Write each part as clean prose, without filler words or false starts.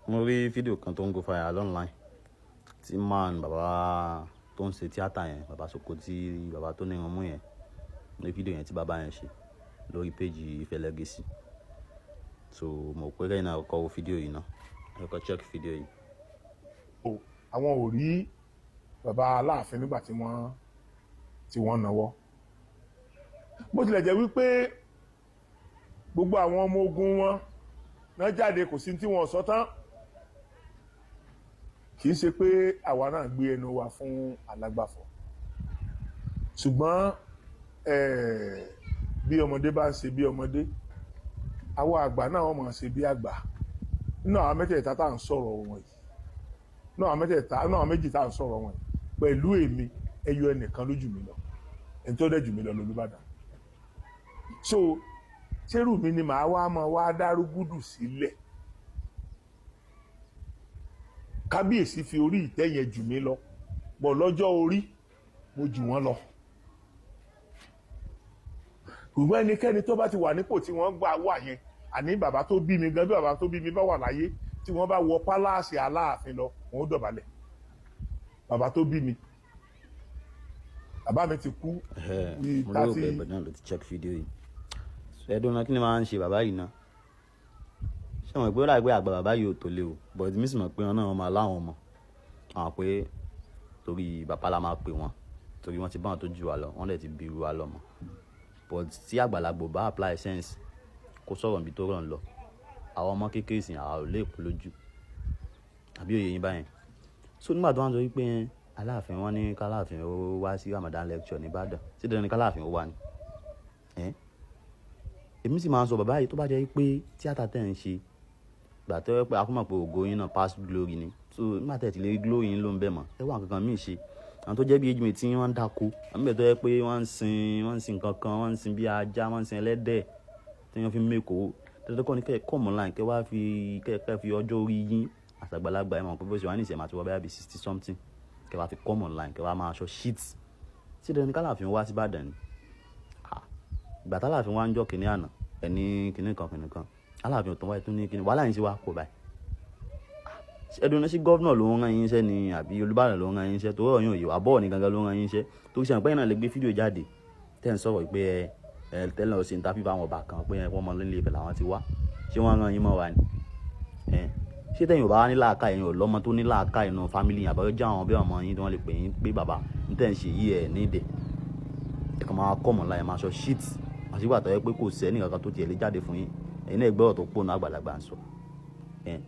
Mo rí fídíò kan tó ń go viral online tí man bàbá tó ń ṣe tíátà yẹn, bàbá Sokoti, bàbá tó ní irun mú yẹn, ní fídíò yẹn tí bàbá yẹn ṣe lórí péjì Ife Legacy. So mo pé kẹ́yìn náà kọ́ wo fídíò yìí náà, ẹ kọ́ check fídíò yìí. Àwọn ò rí bàbá Aláàfin nígbà tí wọ́n náwó. Bó tilẹ̀ jẹ́ wípé gbogbo àwọn ọmọ ogun wọn náà jáde, kò sí tí wọ́n sọ tán. Kì í ṣe pé àwa náà gbé ẹnu wa fún alágbàfọ̀, ṣùgbọ́n bí ọmọdé bá ń ṣe bí ọmọdé, àwọn àgbà náà wọ́n máa ṣe bí àgbà. Nínú àwọn mẹ́tẹ̀ẹ̀ta tá à ń sọ̀rọ̀ wọn yìí, nínú àwọn mẹ́tẹ̀ẹ̀ta, nínú àwọn méjì tá à ń sọ̀rọ̀ wọn yìí pẹ̀lú èmi, ẹyọ ẹnìkan ló jù mí lọ. Ẹni tó dẹ̀ jù mí lọ lÓlúbàdàn. So ṣérù mi ni màá wá máa wá dárúgúdù sílẹ̀? Kábíyèsí fi orí ìtẹ́ yẹn jù mí lọ bọ̀, lọ́jọ́ orí mo jù wọ́n lọ. Ṣùgbọ́n ẹnikẹ́ni tó bá ti wà nípò tí wọ́n gbà wà yẹn, àní bàbá tó bí mi gan, bí bàbá tó bí mi bá wà láyé, tí wọ́n bá wọ palace Aláàfin lọ, wọ́n ó dọ̀bálẹ̀. Bàbá tó bí mi, bàbá mi ti kú. Mo lérò pé ẹ̀bẹ̀ náà ló ti check fídíò yìí. Ẹ̀dùn náà, kí ni máa ń ṣe bàbá yìí náà? Ṣé wọn pé ó dàgbé àgbà bàbá yìí ò tó lé o, but mi sì mọ̀ pé wọn náà, wọn máa láwọn ọmọ àwọn pé torí bàbá la máa pè wọn, torí wọ́n ti bá wọn tó jù wá lọ, wọ́n dẹ̀ ti bí irú wa lọ́mọ. But tí àgbàlagbò bá apply sense, kó sọ̀rọ̀ níbi tó rọ̀ ń lọ, àwọn ọmọ kékeré sìn, àwa ò lè kú lójú àbí òye yín báyẹn. So nígbà tó wọ́n sọ wípé Aláàfin, wọn ní k'Aláàfin ó wá sí Ramadan lecture ní Ìbàdàn, ṣé dandan ní k'Aláàfin ó wá ni? Èmi sì máa ń sọ, bàbá yìí, tó bá jẹ́ pé tíátà tẹ̀ ń ṣe gbà tó yẹ pé a kò mọ̀ pé ògo yín náà past glory ni, so nígbà tẹ̀ tí lè rí glory yín ló ń bẹ̀ mọ́, ẹ wá nǹkan kan míì ṣe. Àwọn tó jẹ́ bí age mate tí wọ́n ń dáko, àwọn bẹ̀ tó yẹ pé wọ́n ń sin nǹkan kan, wọ́n ń sin bí ajá, wọ́n ń sin ẹlẹ́dẹ̀ tí wọ́n fi ń make owó. Tẹ́tẹ́ kọ́ ni kẹ́ ẹ come online, kẹ́ wá fi kẹ́ fi ọjọ́ orí yín àtàgbàlagbà, ẹ mọ̀ pé bó ṣe wà ní ìṣẹ̀ máa ti wọ bẹ́ẹ̀ bí 60 something, kẹ́ wá fi come online, kẹ́ wá máa sọ shit. Sí dandan ní k'Aláàfin wá sí Ìbàdàn ni? Ìgbà t'Aláàfin wá ń jọ́ kìnìún àná, ẹni kìnìún kan kìnìún kan, Aláàfin ò tán wáyé tún ní kìnìún wàhálà yín sí wa kò báyìí. Ẹdun ní sí governor ló ń rán yín iṣẹ́ ni àbí Olúbàdàn ló ń rán yín iṣẹ́? Torí ọ̀yàn òye àbọ̀ ní gangan ló ń rán yín iṣẹ́, torí sẹ́yìn pẹ́yìn náà lè gbé fídíò jáde tẹ́ ń sọ̀rọ̀ pé ẹ tẹ́lẹ̀ ọ̀sẹ̀ interview àwọn ọba kan pé wọ́n mọ nílé Ifẹ̀ làwọn ti wá. Ṣé wọ́n rán yín mọ́ wa ni? Ẹ ṣé tẹ̀yìn ò bá wá ní làákà, ẹ̀yin ò lọ́mọ tó ní làákà inú family yẹn, àbáyọ jẹ́ àwọn bí ọmọ yín tí wọ́n lè pè yín pé bàbá ń tẹ̀ ń ṣe yí ẹ̀ ní ìdẹ̀, ẹ̀ kàn máa kọ́ mọ̀ láyé, máa sọ shit àṣìgbà tó yẹ pé kò sẹ́ni kankan tó tiẹ̀ lè jáde fún yín. Ẹ̀yin náà gbọ́dọ̀ tó pònú àgbàlagbà ń sọ ẹ̀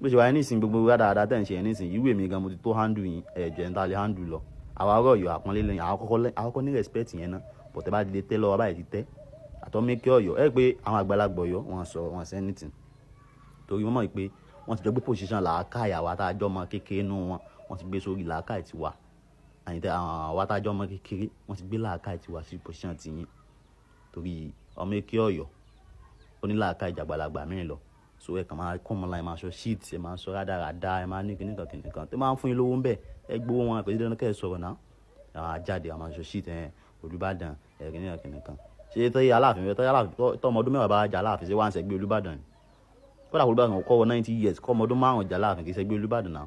bó ṣe wáyé nísìnyí. Gbogbo rádaràda tẹ̀ ń ṣe yẹn nísìnyí, ìwé mi gan mo ti tó handle yín, ẹ̀jẹ̀ ń ta lè handle lọ. Àwa ọ̀rọ̀ Ọ̀yọ́ àpọ́nlé lẹ́yìn àwọn àkọ́kọ́ ní respect yẹn náà, but ẹ bá ti lè tẹ́ lọ́wọ́ báyìí, ti tẹ́ àtọ́mẹ́kẹ́ Ọ̀yọ́ ẹ pé àwọn àgbàlagbà Ọ̀yọ́ wọn sọ wọn sẹ́ anything, torí wọ́n mọ̀ pé wọ́n ti jọ gbé position làákàyè àwa tá a jọ mọ kékeré nú wọn, wọ́n ti gbé sórí làákàyè tiwa. Àyìntẹ́ àwa tá a jọ mọ kékeré, wọ́n ti gbé làákàyè tiwa sí position tiyín, torí ọmọ èké Ọ̀yọ́ ó ní làákàyè jàgbàlagbà míì lọ. So ẹ kàn máa come online, máa sọ shit, ẹ máa sọ rádaràda, ẹ máa ní kíníkan kíníkan tó máa ń fún yín lówó ń bẹ̀, ẹ gbowó wọn pẹ̀lú dandan kẹ́ ẹ sọ̀rọ̀ náà. Àwọn ajáde, àwọn máa sọ shit ẹ Olúbàdàn ẹ kíníkan kíníkan. Ṣé tọ́yẹ Aláàfin, tọ́yẹ Aláàfin tọ́ ọmọ ọdún 10 bá jà Aláàfin, ṣé wá ń sẹ́gbẹ́ Olúbàdàn ni? Kódà Olúbàdàn kọ́ wọ 90 years, kọ́ ọmọ ọdún 5 jà Aláàfin, kì í sẹ́gbẹ́ Olúbàdàn náà.